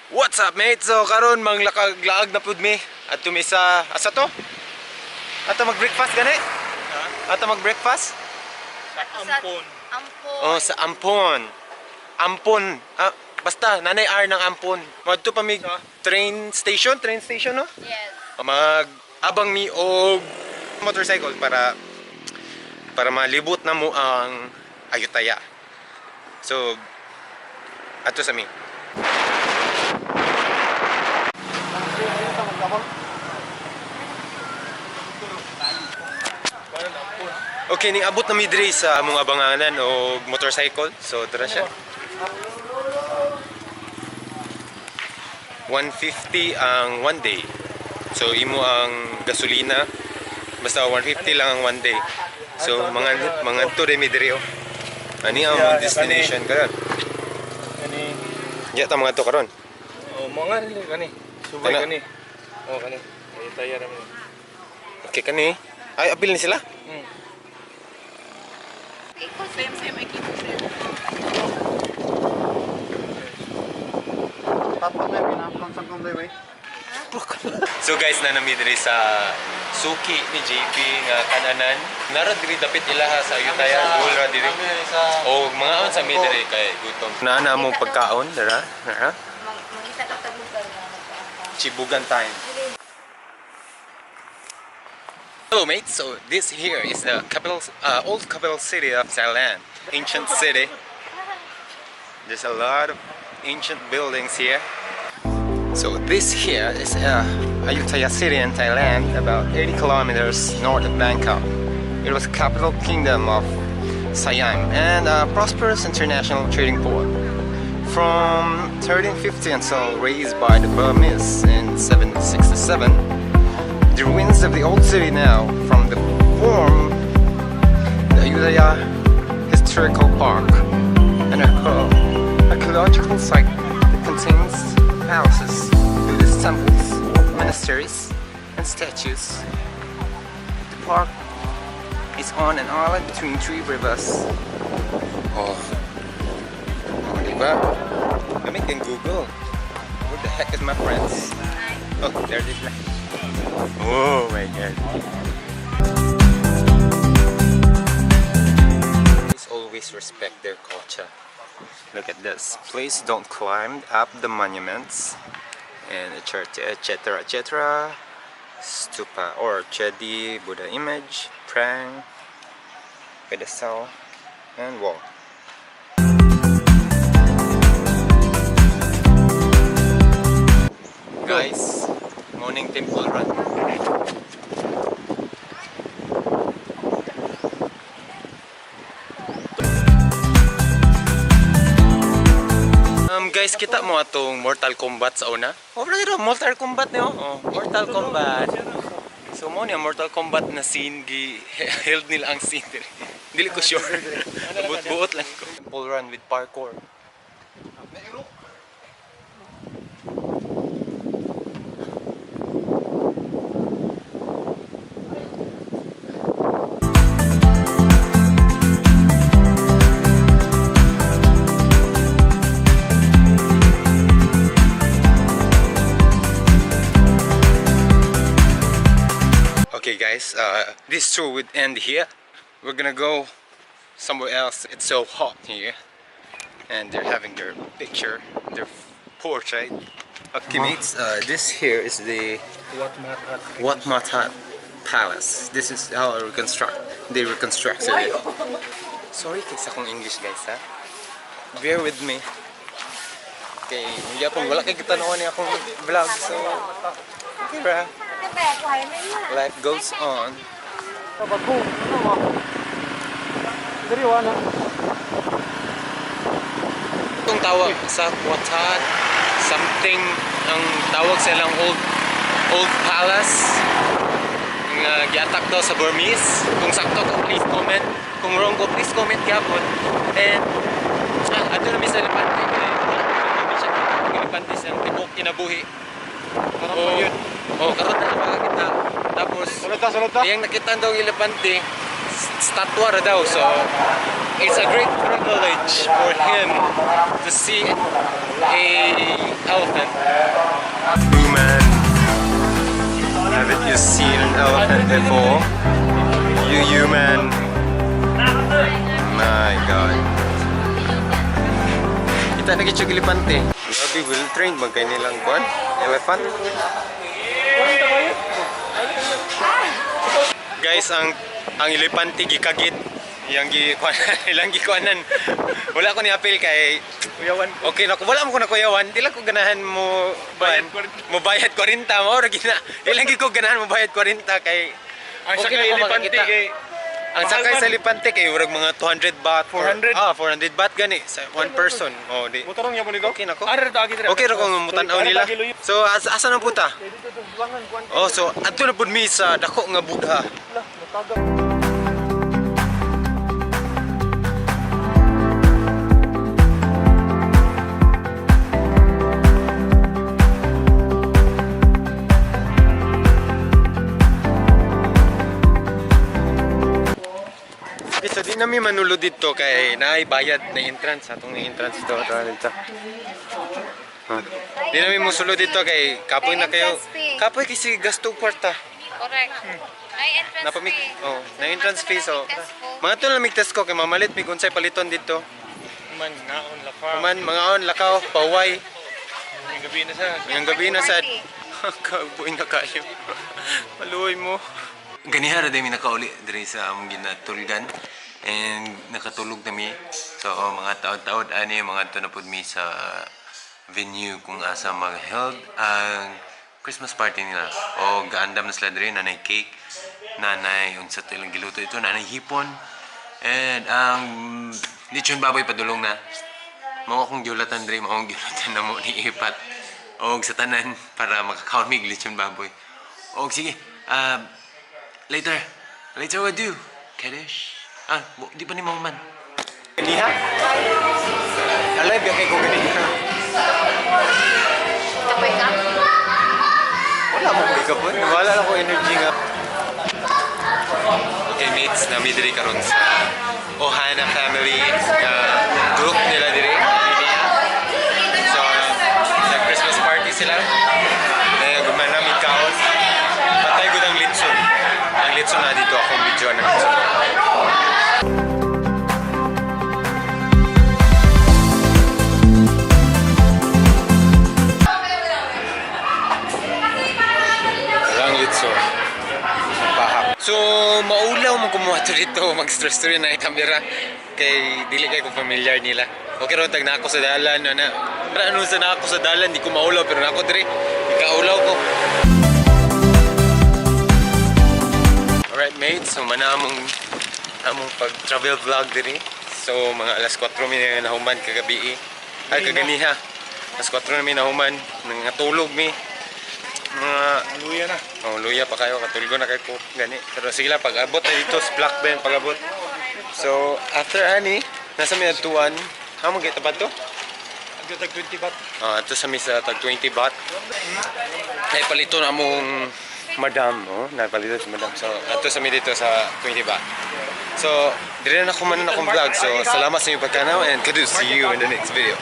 What's up, mate? So karon manglakag-laag na pud mi adto mi sa asa to? Ato mag-breakfast gani? Ato mag-breakfast? Sa Ampon. Ampon. Oh, sa Ampon. Ampon. Ah, basta nanay R ng Ampon. Madto pa mi train station no? Yes. Mag-abang mi og motorcycle para para malibot na mo ang Ayutthaya. So ato sa mi. Okay, ning abot na mi diri sa among abanganan og motorcycle. So dira siya. 150 ang one day. So imo ang gasolina basta 150 lang ang one day. So mga mga to mi diri oh. Ani ang among destination karon. Kani. Ya ta mga to karon. Oh, mga rin kani. Subay Kana. kani. Oh, kani. Ay tayo ra man. Okay kani. Ay apil ni sila. Same, same, ikot same. So guys, nanami diri sa Suki ni JP nga kananan. Nara diri dapit ilaha sa Ayutthaya, goal ra diri. O mga on sa mi diri kay gutom. Naa na among pagkaon dara, nara. Mangita ka taglugar na nagkaon. Chibugan time. Hello mates, so this here is the capital, old capital city of Thailand, ancient city. There's a lot of ancient buildings here. So this here is Ayutthaya city in Thailand, about 80 kilometers north of Bangkok. It was capital kingdom of Siam and a prosperous international trading port. From 1350 until raised by the Burmese in 767, the ruins of the old city now from the form the Ayutthaya Historical Park, an archaeological site that contains palaces, Buddhist temples, monasteries, and statues. The park is on an island between three rivers. Oh, oh diba? Gamit yung Google. Where the heck is my friends? Oh, there they are. Oh my God. Please always respect their culture. Look at this. Please don't climb up the monuments and etc. etc. etc. Stupa or Chedi, Buddha image, prang, pedestal, and wall. Guys, morning temple run. Guys, kita mo atong Mortal Kombat sa una? Oh, brother, Mortal Kombat niyo. Oh, Mortal Kombat. So mo niya Mortal Kombat na scene gi held nila ang scene diri. Dili ko sure. Buot-buot lang ko. Temple run with parkour. Okay guys, this tour would end here. We're gonna go somewhere else. It's so hot here. And they're having their picture, their portrait. Okay mates, this here is the Wat Mahathat. Wat Mahathat Palace. This is how they reconstructed it. Sorry kay sa akong English guys ha. Bear with me. Okay, yapon wala kay gitanawan ni akong vlog so okay ra. Life goes on. Itong tawag sa Watat something ang tawag sa ilang old old palace nga giattack daw sa Burmese. Kung sakto ko, please comment. Kung wrong ko, please comment gyapon. And adto na mi sa elepante kay wala na siya ang elepante sa tibok kinabuhi. Karon Oh, pa yun. oh, karon na makakita. Tapos Sulod ta, sulod ta. iyang nakita daw ang elepante, statwa ra daw. So it's a great privilege for him to see a Elephant. Human. Haven't you seen an elephant before? You human. My God. Kita na gyud elepante. Grabe, well trained man kay nilang kwan. Elephant. Guys, ang elepante gikagit. Iyang gi ilang gikuanan. Wala ko ni apil kay Kuyawan. okay na ko, wala mo ko nakuyawan. Di lang ko ganahan mo Bayad mo bayad 40 mo ra gina. Ilang gid ko ganahan mo bayad 40 kay Ang okay sakay na ko elepante makakita. kay Ang mahal sakay man. sa elepante kay murag mga 200 baht or- 400? Ah, 400 baht gani sa one person. Oh, di. Motorong niya po nito? Okay na ko. Ara ta agi dira. Okay ra kung mutan-aw nila. So asa na puta? Oh, so adto na pud mi sa dako nga Buddha. Okay, so di nami manulod dito kay naay bayad na entrance atong entrance dito ato dito. Ha. Di nami mosulod dito kay kapoy na kayo. Entrance fee. Kapoy kasi gasto og kwarta. Correct. Ay, entrance Napamik fee. oh, na entrance fee, so Tesco. mga to lang mig Tesco kay mamalit mig unsay paliton dito. Man naon lakaw. Man mga on lakaw paway Ang gabi na sa. ngayong gabi na sad. Kabuhi na kayo. Maluoy mo. Ganiha ra mi nakauli diri sa among ginatulgan and nakatulog na mi. So mga taod-taod ani mga to na pud mi sa venue kung asa mag-held ang Christmas party nila. O gaandam na sila diri, nanay cake, nanay unsa to ilang giluto ito, nanay hipon. And ang lechon baboy padulong na. Mao akong giulatan diri, mao akong giulatan na mo ni Ipat. Og sa tanan para makakaon mig lechon baboy. Og sige, later. Later what do? Kadesh. Ah, di pa ni mo man. Ganiha? Alive ya kay ko ganiha. Kapoy ka? Wala mo ko gapon. Wala na ko energy nga. Okay mates, nami diri karon sa Ohana family nga group nila diri. So, nag-Christmas party sila. Dahil guman namin kaon. Patay gud ang litson. Ang litson na dito akong video ng litson. Ang litson. Bahak. So, maulaw mo kumuha to dito, mag-stress to rin na yung camera. Kay dili kay ko familiar nila. Okay ro tag na ako sa dalan na. Para ano sa na ako sa dalan, di ko maulaw pero nako diri, ikaulaw ko. Alright mates, so mana among pag travel vlog diri. So mga alas 4 mi nahuman kagabi. Ay kaganiha. Alas 4 na mi nahuman, nangatulog mi. Mga Luya na. Oh, luya pa kayo, katulgo na kayo ko gani. Pero sige lang, pag-abot na dito sa Black Ben, pag-abot. So, after ani, nasa may atuan. Ha, mo kita ba to? Ang tag 20 baht. Ah, ato sa may sa tag 20 baht. Naipalito na among madam, oh, naipalito si madam. So, ato sa may dito sa 20 baht. So, dire na ako man akong vlog. So, salamat sa inyong pagkanaw and kudos, see you in the next video.